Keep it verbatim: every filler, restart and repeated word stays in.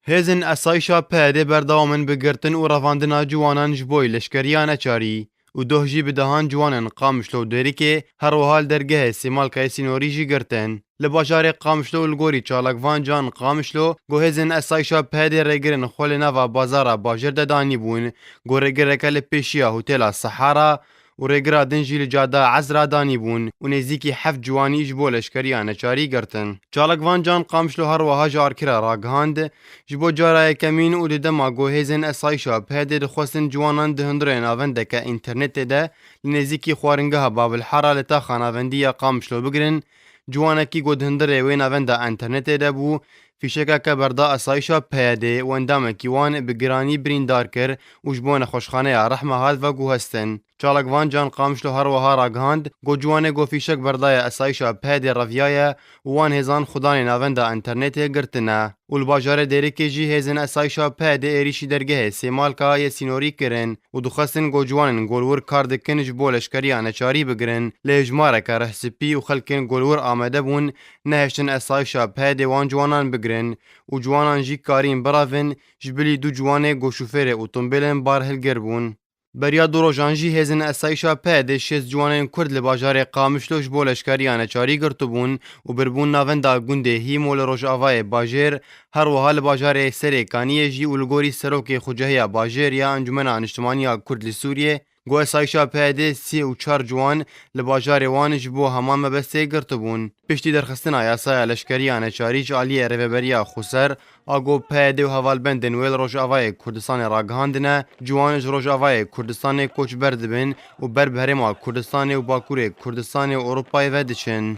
Hêzên esayîşa P Y D'ê berdewam in bi girtin û revandina ciwanan ji bo leşkeriya neçarî û doh jî bi dehan ciwanên Qamişlo û Dêrikê, her wiha li dergehê Sêmalkayê sînorî jî girtin. Li bajarê Qamişlo û li gorî çalakvan Can Qamişlo, ku hêzên esayîşa P Y D'ê rêgirên xwe li nava bazara bajêr de danîbûn, ku rêgireke li pêşiya Hotela Sehara û rêgira din jî li Cada Ezra danîbûn û nêzîkî heft ciwanî ji bo leşkeriya neçarî girtin. Çalakvan Can Qamişlo her wiha ji Arkira ragihand, ji bo cara yekemîn û di dema ku hêzên esayîşa P Y D'ê dixwestin ciwanan di hundirê navendeke înternetê de li nêzîkî xwaringeha Babilhara li taxa navendî ya Qamişlo bigirin, ciwanekî ku di hundirê wê navenda înternetê de bû, fîşekeke berda esayîşa P Y D'ê û endamekî wan bi giranî birîndar kir û ji bo nexweşxaneya Rehma hat veguhestin. Çalakvan Can Qamişlo her wiha ragihand, ku ciwanê ku fîşek berdaye esayîşa P Y D'ê reviyaye û wan hêzan xudanê navenda înternetê girtine û li bajarê Dêrikê jî hêzên esayîşa P Y D'ê êrîşî dergehê Sêmalka yê sînorî kirin û dixwestin ku ciwanên ku li wir kar dikin ji bo leşkeriya neçarî bigirin, lê hejmareke rihspî û xelkên ku li wir amade bûn, nehiştin esayîşa P Y D'ê wan ciwanan bigirin û ciwanan jî karîn birevin, ji bilî du ciwanê ku şofêrê otombêl in bar hilgir bûn. Beriya du rojan jî hêzên esayîşa P Y D'ê şêst ciwanên Kurd li bajarê Qamişlo ji bo leşkeriya neçarî girtibûn û birbûn navenda gundê Hîmo li rojavayê bajêr, her wiha li bajarê Serê Kaniyê jî û li gorî serokê xucehiya bajêr ya Encûmena Niştimanî ya Kurd li Sûriyê, ku esayîşa P Y D'ê sî û çar ciwan li bajarê wan ji bo heman mebestê girtibûn. Piştî derxistina yasaya leşkeriya neçarî ji aliyê Rêveberiya Xweser, a ku P Y D û hevalbendên wê li Rojavayê Kurdistanê ragihandine, ciwan ji Rojavayê Kurdistanê koç berdibin û ber bi Herêma Kurdistanê û Bakurê Kurdistanê û Ewropayê ve diçin.